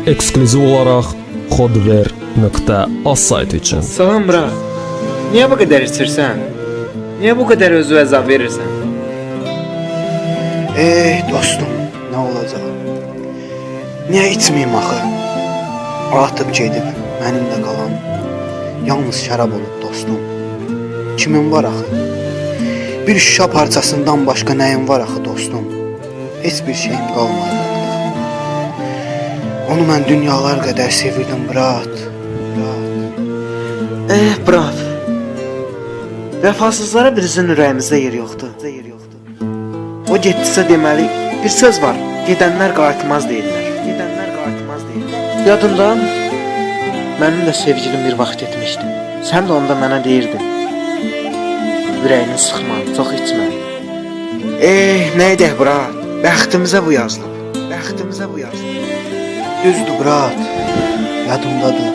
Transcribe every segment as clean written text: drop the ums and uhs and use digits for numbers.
Eksklüziv olaraq xodver.az saytı üçün. Salam bra. Niyə bu qədər içirsən? Niyə bu qədər özünə əzab verirsən? Ey dostum, nə olacaq? Niyə içməyim axı? Atıb gedib, mənim də qalan yalnız şərab olub dostum. Kimin var axı? Bir şüşə parçasından başqa nəyim var axı dostum? Heç bir şeyim qalmadı artıq. Onu mən dünyalar qədər sevirdim, brat. Brat. Eh, brat. Vəfasızlara bizim ürəyimizdə yer yoxdur. Yer yoxdur. O getdisə deməli bir söz var. Gedənlər qayıtmaz deyirlər. Gedənlər qayıtmaz deyirlər. Yadında? Mənim də sevgilim bir vaxt getmişdi. Sən də onda mənə deyirdin. Ürəyini sıxma, çox içmə. Eh, nə edək brat? Bəxtimizə bu yazılıb. Bəxtimizə bu yazılıb. Düzdür, brat. Yadımdadır.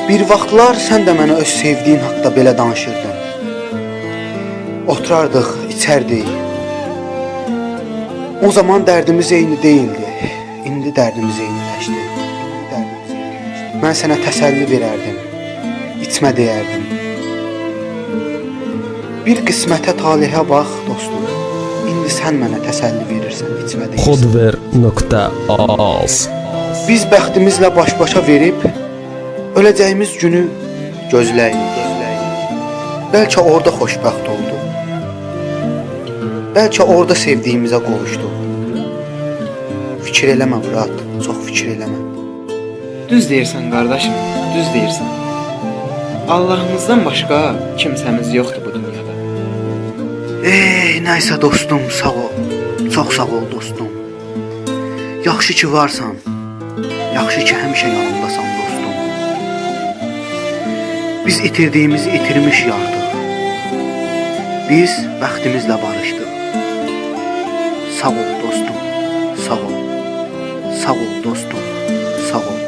Bir vaxtlar sən də mənə öz sevdiyin haqda belə danışırdın. Oturardıq, içərdik. O zaman dərdimiz eyni deyildi. İndi dərdimiz eyniləşdi. İndi dərdimiz eyniləşdi. Mən sənə təsəlli verərdim. İçmə deyərdim. Bir qismətə, talihə bax, dostum. İndi sən mənə təsəlli verirsən, içmə deyirsən. xodver.az. Biz bəxtimizlə baş-başa verib öləcəyimiz günü gözləyirik. Bəlkə orada xoşbəxt olduq. Bəlkə orada sevdiyimizə qovuşduq. Fikir eləmə, brat, çox fikir eləmə. Düz deyirsən qardaşım, düz deyirsən. Allahımızdan başqa kimsəmiz yoxdur bu dünyada. Ey, nəysə dostum, sağ ol. Çox sağ ol dostum. Yaxşı ki varsan. Yaxşı ki həmişə yanımdasan dostum. Biz itirdiyimizi itirmişik artıq. Biz bəxtimizlə barışdıq. Sağ ol dostum, sağ ol. Sağ ol dostum, sağ ol.